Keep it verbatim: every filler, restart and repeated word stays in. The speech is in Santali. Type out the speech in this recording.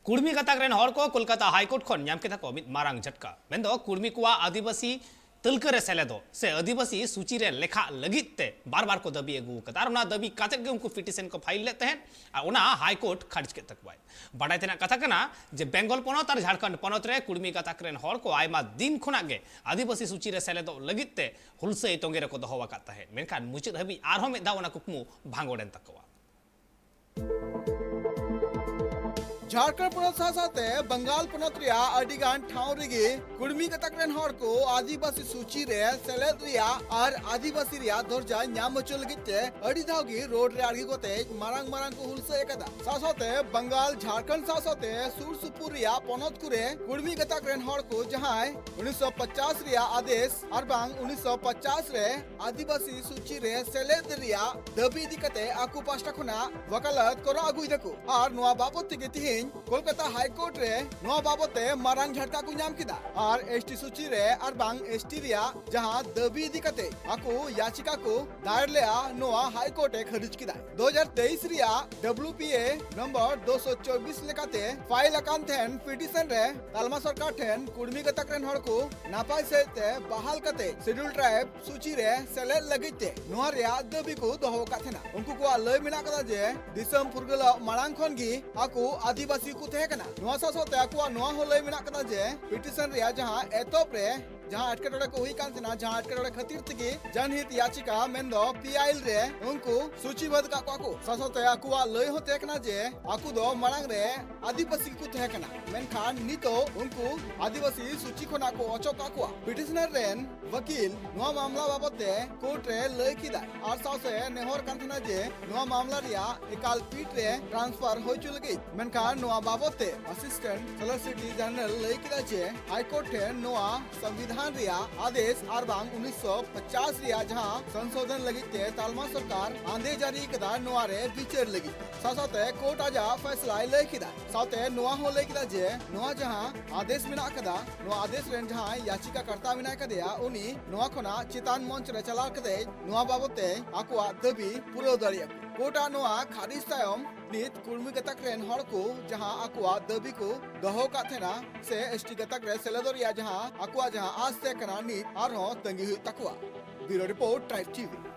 ᱠᱩᱲᱢᱤ ᱜᱟᱛᱟᱠ ᱨᱮᱱ ᱦᱚᱲ ᱠᱚ ᱠᱳᱞᱠᱟᱛᱟ ᱦᱟᱭ ᱠᱳᱨᱴ ᱠᱷᱚᱱ ᱧᱟᱢ ᱠᱮᱫᱟ ᱠᱚ ᱢᱤᱫ ᱢᱟᱨᱟᱝ ᱡᱷᱟᱴᱠᱟ᱾ ᱢᱮᱱᱫᱚ ᱠᱩᱲᱢᱤ ᱠᱚᱣᱟᱜ ᱟᱹᱫᱤᱵᱟᱹᱥᱤ ᱛᱟᱹᱞᱠᱟᱹ ᱨᱮ ᱥᱮᱞᱮᱫᱚᱜ ᱥᱮ ᱟᱹᱫᱤᱵᱟᱹᱥᱤ ᱥᱩᱪᱤ ᱨᱮ ᱞᱮᱠᱷᱟᱜ ᱞᱟᱹᱜᱤᱫ ᱛᱮ ᱵᱟᱨ ᱵᱟᱨ ᱠᱚ ᱫᱟᱹᱵᱤ ᱟᱹᱜᱩ ᱟᱠᱟᱫᱟ᱾ ᱟᱨ ᱚᱱᱟ ᱫᱟᱹᱵᱤ ᱠᱟᱛᱮᱫ ᱜᱮ ᱩᱱᱠᱩ ᱯᱤᱴᱤᱥᱚᱱ ᱠᱚ ᱯᱷᱟᱭᱤᱞ ᱞᱮᱫ ᱛᱟᱦᱮᱸᱫ, ᱟᱨ ᱚᱱᱟ ᱦᱟᱭ ᱠᱳᱨᱴ ᱠᱷᱟᱨᱤᱡ ᱠᱮᱫ ᱛᱟᱠᱚᱣᱟᱭ᱾ ᱵᱟᱰᱟᱭ ᱛᱮᱱᱟᱜ ᱠᱟᱛᱷᱟ ᱠᱟᱱᱟ ᱡᱮ ᱵᱮᱝᱜᱚᱞ ᱯᱚᱱᱚᱛ ᱟᱨ ᱡᱷᱟᱲᱠᱷᱚᱸᱰ ᱯᱚᱱᱚᱛ ᱨᱮ ᱠᱩᱲᱢᱤ ᱜᱟᱛᱟᱠ ᱨᱮᱱ ᱦᱚᱲ ᱠᱚ ᱟᱭᱢᱟ ᱫᱤᱱ ᱠᱷᱚᱱᱟᱜ ᱜᱮ ᱟᱹᱫᱤᱵᱟᱹᱥᱤ ᱥᱩᱪᱤ ᱨᱮ ᱥᱮᱞᱮᱫᱚᱜ ᱞᱟᱹᱜᱤᱫ ᱛᱮ ᱦᱩᱞᱥᱟᱹᱭ ᱛᱚᱸᱜᱮ ᱨᱮᱠᱚ ᱫᱚᱦᱚ ᱟᱠᱟᱫ ᱛᱟᱦᱮᱸᱫ᱾ ᱢᱮᱱᱠᱷᱟᱱ ᱢᱩᱪᱟᱹᱫ ᱦᱟᱹᱵᱤᱡ ᱟᱨᱦᱚᱸ ᱢᱤᱫ ᱫᱷᱟᱣ ᱚᱱᱟ ᱠᱩᱠᱢᱩ ᱵᱷᱟᱸᱜᱚᱲ ᱮᱱ ᱛᱟᱠᱚᱣᱟ᱾ ᱡᱷᱟᱲᱠᱷᱚᱸᱰ ᱯᱚᱱᱚᱛ ᱥᱟᱶ ᱥᱟᱶᱛᱮ ᱵᱟᱝᱜᱟᱞ ᱯᱚᱱᱚᱛ ᱨᱮᱭᱟᱜ ᱟᱹᱰᱤ ᱜᱟᱱ ᱴᱷᱟᱶ ᱨᱮᱜᱮ ᱠᱩᱲᱢᱤ ᱜᱟᱛᱟᱠ ᱨᱮᱱ ᱦᱚᱲ ᱠᱚ ᱟᱹᱫᱤᱵᱟᱹᱥᱤ ᱥᱩᱪᱤ ᱨᱮ ᱥᱮᱞᱮᱫ ᱨᱮᱭᱟᱜ ᱟᱨ ᱟᱹᱫᱤᱵᱟᱹᱥᱤ ᱨᱮᱭᱟᱜ ᱫᱚᱨᱡᱟ ᱧᱟᱢ ᱦᱚᱪᱚ ᱞᱟᱹᱜᱤᱫ ᱛᱮ ᱟᱹᱰᱤ ᱫᱷᱟᱣ ᱜᱮ ᱨᱳᱰ ᱨᱮ ᱟᱬᱜᱚ ᱠᱟᱛᱮ ᱢᱟᱨᱟᱝ ᱢᱟᱨᱟᱝ ᱠᱚ ᱦᱩᱞᱥᱟᱹᱭ ᱟᱠᱟᱫᱟ᱾ ᱥᱟᱶ ᱥᱟᱶᱛᱮ ᱵᱟᱝᱜᱟᱞ, ᱡᱷᱟᱲᱠᱷᱚᱸᱰ ᱥᱟᱶ ᱥᱟᱶᱛᱮ ᱥᱩᱨ ᱥᱩᱯᱩᱨ ᱨᱮᱭᱟᱜ ᱯᱚᱱᱚᱛ ᱠᱚᱨᱮ ᱠᱩᱲᱢᱤ ᱜᱟᱛᱟᱠ ᱨᱮᱱ ᱦᱚᱲ ᱠᱚ ᱡᱟᱦᱟᱸᱭ ᱩᱱᱤᱥᱥᱚ ᱯᱚᱪᱟᱥ ᱨᱮᱭᱟᱜ ᱟᱫᱮᱥ ᱟᱨ ᱵᱟᱝ ᱩᱱᱤᱥᱥᱚ ᱯᱚᱪᱟᱥ ᱨᱮ ᱟᱹᱫᱤᱵᱟᱹᱥᱤ ᱥᱩᱪᱤ ᱨᱮ ᱥᱮᱞᱮᱫ ᱨᱮᱭᱟᱜ ᱫᱟᱹᱵᱤ ᱤᱫᱤ ᱠᱟᱛᱮ ᱟᱠᱚ ᱯᱟᱦᱴᱟ ᱠᱷᱚᱱᱟᱜ ᱣᱟᱠᱟᱞᱟᱛ ᱠᱚᱨᱟᱣ ᱟᱹᱜᱩᱭ ᱫᱟᱠᱚ᱾ ᱟᱨ ᱱᱚᱣᱟ ᱵᱟᱵᱚᱛ ᱛᱮᱜᱮ ᱛᱤᱦᱤᱧ ᱠᱳᱞᱠᱟᱛᱟ ᱦᱟᱭ ᱠᱳᱨᱴ ᱨᱮ ᱱᱚᱣᱟ ᱵᱟᱵᱚᱛ ᱛᱮ ᱢᱟᱨᱟᱝ ᱡᱷᱟᱴᱠᱟ ᱠᱚ ᱧᱟᱢ ᱠᱮᱫᱟ᱾ ᱟᱨ ᱮᱥᱴᱤ ᱥᱩᱪᱤ ᱨᱮ ᱟᱨ ᱵᱟᱝ ᱮᱥᱴᱤ ᱨᱮᱭᱟᱜ ᱡᱟᱦᱟᱸ ᱫᱟᱹᱵᱤ ᱤᱫᱤ ᱠᱟᱛᱮ ᱟᱠᱚ ᱭᱟᱪᱤᱠᱟ ᱠᱚ ᱫᱟᱭᱮᱨ ᱞᱮᱜᱼᱟ, ᱱᱚᱣᱟ ᱦᱟᱭ ᱠᱳᱨᱴ ᱮ ᱠᱷᱟᱹᱨᱤᱡ ᱠᱮᱫᱟ᱾ ᱫᱩ ᱦᱟᱡᱟᱨ ᱛᱮᱭᱤᱥ ᱨᱮᱭᱟᱜ ᱰᱟᱵᱞᱤᱭᱩ ᱯᱤ ᱮ ᱱᱚᱢᱵᱚᱨ ᱫᱩᱥᱚ ᱪᱚᱵᱵᱤᱥ ᱞᱮᱠᱟᱛᱮ ᱯᱷᱟᱭᱤᱞ ᱟᱠᱟᱱ ᱛᱟᱦᱮᱱ ᱯᱤᱴᱤᱥᱚᱱ ᱨᱮ ᱛᱟᱞᱢᱟ ᱥᱚᱨᱠᱟᱨ ᱴᱷᱮᱱ ᱠᱩᱲᱢᱤ ᱜᱟᱛᱟᱠ ᱨᱮᱱ ᱦᱚᱲ ᱠᱚ ᱱᱟᱯᱟᱭ ᱥᱟᱹᱦᱤᱡ ᱛᱮ ᱵᱟᱦᱟᱞ ᱠᱟᱛᱮ ᱥᱤᱰᱩᱞ ᱴᱨᱟᱭᱤᱵ ᱥᱩᱪᱤ ᱨᱮ ᱥᱮᱞᱮᱫ ᱞᱟᱹᱜᱤᱫ ᱛᱮ ᱱᱚᱣᱟ ᱨᱮᱭᱟᱜ ᱫᱟᱹᱵᱤ ᱠᱚ ᱫᱚᱦᱚ ᱟᱠᱟᱫ ᱛᱟᱦᱮᱱᱟ᱾ ᱩᱱᱠᱩ ᱠᱚᱣᱟᱜ ᱞᱟᱹᱭ ᱢᱮᱱᱟᱜ ᱠᱟᱫᱟ ᱡᱮ ᱫᱤᱥᱚᱢ ᱯᱷᱩᱨᱜᱟᱹᱞᱚᱜ ᱢᱟᱲᱟᱝ ᱠᱷᱚᱱ ᱜᱮ ᱟᱠᱚ ᱟᱹᱫᱤᱵᱟᱹᱥᱤ ᱠᱚ ᱛᱟᱦᱮᱸ ᱠᱟᱱᱟ᱾ ᱱᱚᱣᱟ ᱥᱟᱶ ᱥᱟᱶᱛᱮ ᱟᱠᱚᱣᱟᱜ ᱱᱚᱣᱟ ᱦᱚᱸ ᱞᱟᱹᱭ ᱢᱮᱱᱟᱜ ᱠᱟᱫᱟ ᱡᱮ ᱯᱤᱴᱤᱥᱚᱱ ᱨᱮᱭᱟᱜ ᱡᱟᱦᱟᱸ ᱮᱛᱚᱦᱚᱵ ᱨᱮ ᱡᱟᱦᱟᱸ ᱮᱴᱠᱮᱴᱚᱬᱮ ᱠᱚ ᱦᱩᱭ ᱠᱟᱱ ᱛᱟᱦᱮᱱᱟ, ᱡᱟᱦᱟᱸ ᱮᱴᱠᱮᱴᱚᱬᱮ ᱠᱷᱟᱹᱛᱤᱨ ᱛᱮᱜᱮ ᱡᱟᱱᱦᱤᱛ ᱭᱟᱪᱤᱠᱟ ᱢᱮᱱᱫᱚ ᱯᱤ ᱟᱭᱤᱞ ᱨᱮ ᱩᱱᱠᱩ ᱥᱩᱪᱤᱵᱟᱫ ᱠᱟᱜ ᱠᱚᱣᱟ ᱠᱚ᱾ ᱥᱟᱶ ᱥᱟᱶᱛᱮ ᱟᱠᱚᱣᱟᱜ ᱞᱟᱹᱭ ᱦᱚᱸ ᱛᱟᱦᱮᱸ ᱠᱟᱱᱟ ᱡᱮ ᱟᱠᱚ ᱫᱚ ᱢᱟᱲᱟᱝ ᱨᱮ ᱟᱹᱫᱤᱵᱟᱹᱥᱤ ᱠᱚ ᱛᱟᱦᱮᱸ ᱠᱟᱱᱟ, ᱢᱮᱱᱠᱷᱟᱱ ᱱᱤᱛᱚᱜ ᱩᱱᱠᱩ ᱟᱹᱫᱤᱵᱟᱹᱥᱤ ᱥᱩᱪᱤ ᱠᱷᱚᱱᱟᱜ ᱠᱚ ᱚᱪᱚᱜ ᱠᱟᱜ ᱠᱚᱣᱟ᱾ ᱯᱤᱴᱤᱥᱚᱱᱟᱨ ᱨᱮᱱ ᱣᱟᱹᱠᱤᱞ ᱱᱚᱣᱟ ᱢᱟᱢᱞᱟ ᱵᱟᱵᱚᱛ ᱛᱮ ᱠᱳᱨᱴ ᱨᱮ ᱞᱟᱹᱭ ᱠᱮᱫᱟᱭ ᱟᱨ ᱥᱟᱶᱛᱮ ᱱᱮᱦᱚᱨ ᱠᱟᱱ ᱛᱟᱦᱮᱱᱟ ᱡᱮ ᱱᱚᱣᱟ ᱢᱟᱢᱞᱟ ᱨᱮᱭᱟᱜ ᱮᱠᱟᱞ ᱯᱤᱴ ᱨᱮ ᱴᱨᱟᱱᱥᱯᱷᱟᱨ ᱦᱩᱭ ᱦᱚᱪᱚ ᱞᱟᱹᱜᱤᱫ᱾ ᱢᱮᱱᱠᱷᱟᱱ ᱱᱚᱣᱟ ᱵᱟᱵᱚᱛ ᱛᱮ ᱟᱥᱤᱥᱴᱮᱱᱴ ᱥᱚᱞᱤᱥᱤᱴᱚᱨ ᱡᱮᱱᱟᱨᱮᱞ ᱞᱟᱹᱭ ᱠᱮᱫᱟ ᱡᱮ ᱦᱟᱭ ᱠᱳᱨᱴ ᱴᱷᱮᱱ ᱱᱚᱣᱟ ᱥᱚᱝᱵᱤᱫᱷᱟᱱ ᱨᱮᱭᱟᱜ ᱟᱫᱮᱥ ᱟᱨ ᱵᱟᱝ ᱩᱱᱤᱥᱥᱚ ᱯᱚᱪᱟᱥ ᱨᱮᱭᱟᱜ ᱡᱟᱦᱟᱸ ᱥᱚᱝᱥᱳᱫᱷᱚᱱ ᱞᱟᱹᱜᱤᱫ ᱛᱮ ᱛᱟᱞᱢᱟ ᱥᱚᱨᱠᱟᱨ ᱟᱸᱫᱮ ᱡᱟᱹᱨᱤ ᱠᱟᱫᱟ, ᱱᱚᱣᱟ ᱨᱮ ᱵᱤᱪᱟᱹᱨ ᱞᱟᱹᱜᱤᱫ᱾ ᱥᱟᱶ ᱥᱟᱶᱛᱮ ᱠᱳᱨᱴ ᱟᱡᱟᱜ ᱯᱷᱮᱥᱞᱟᱭ ᱞᱟᱹᱭ ᱠᱮᱫᱟ᱾ ᱥᱟᱶᱛᱮ ᱱᱚᱣᱟ ᱦᱚᱸ ᱞᱟᱹᱭ ᱠᱮᱫᱟ ᱡᱮ ᱱᱚᱣᱟ ᱡᱟᱦᱟᱸ ᱟᱫᱮᱥ ᱢᱮᱱᱟᱜ ᱟᱠᱟᱫᱟ, ᱱᱚᱣᱟ ᱟᱫᱮᱥ ᱨᱮᱱ ᱡᱟᱦᱟᱸᱭ ᱭᱟᱪᱤᱠᱟᱠᱟᱨᱛᱟ ᱢᱮᱱᱟᱭ ᱠᱟᱫᱮᱭᱟ, ᱩᱱᱤ ᱱᱚᱣᱟ ᱠᱷᱚᱱᱟᱜ ᱪᱮᱛᱟᱱ ᱢᱚᱧᱪ ᱨᱮ ᱪᱟᱞᱟᱣ ᱠᱟᱛᱮ ᱱᱚᱣᱟ ᱵᱟᱵᱚᱛ ᱛᱮ ᱟᱠᱚᱣᱟᱜ ᱫᱟᱹᱵᱤ ᱯᱩᱨᱟᱹᱣ ᱫᱟᱲᱮᱭᱟᱜᱼᱟ ᱠᱚ᱾ ᱠᱳᱨᱴ ᱟᱜ ᱱᱚᱣᱟ ᱠᱷᱟᱹᱨᱤᱡ ᱛᱟᱭᱚᱢ ᱱᱤᱛ ᱠᱩᱲᱢᱤ ᱜᱟᱛᱟᱠ ᱨᱮᱱ ᱦᱚᱲ ᱠᱚ ᱡᱟᱦᱟᱸ ᱟᱠᱚᱣᱟᱜ ᱫᱟᱹᱵᱤ ᱠᱚ ᱫᱚᱦᱚ ᱠᱟᱜ ᱛᱟᱦᱮᱱᱟ ᱥᱮ ᱮᱥᱴᱤ ᱜᱟᱛᱟᱠ ᱨᱮ ᱥᱮᱞᱮᱫᱚᱜ ᱨᱮᱭᱟᱜ ᱡᱟᱦᱟᱸ ᱟᱠᱚᱣᱟᱜ ᱡᱟᱦᱟᱸ ᱟᱥ ᱛᱟᱦᱮᱸ ᱠᱟᱱᱟ, ᱱᱤᱛ ᱟᱨᱦᱚᱸ ᱛᱟᱺᱜᱤ ᱦᱩᱭᱩᱜ ᱛᱟᱠᱚᱣᱟ᱾ Bureau Report, Tribe T V.